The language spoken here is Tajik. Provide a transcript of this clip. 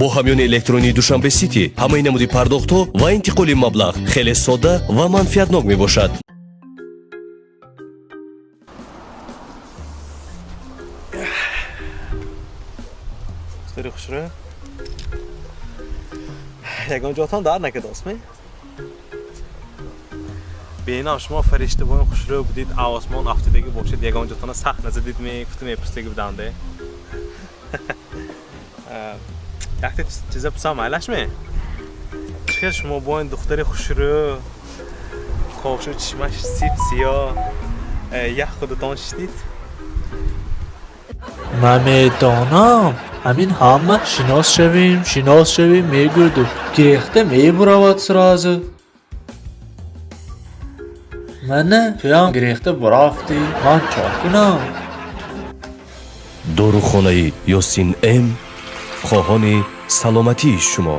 Бо ҳамёни электронии Душанбе Сити ҳамаи намуди пардохтҳо ва интиқоли маблағ хеле содда ва манфиатнок мебошад. Духтари хушрӯ, ягон ҷотон дард накардостме? Бенам, шумо фаришта боин хушрӯ будид, осмон афтидагӣ бошед, ягон ҷотона сахт назадид ме, гуфта мепурсидагӣ будамде. Якта чиза пурсам, майлашме? Чӣ хел шумо боин духтари хушрӯ, қошу чишмаш сип сиёҳ, ях худатон шиштид? Намедонам, ҳамин ҳама шинос шавем, шинос шавем мегӯяду гирехта мебуравад сразу. Мана, туям гирехта бурафтӣ, ман чо кунам? Дорухонаи Ёсин М хоҳони саломатии шумо.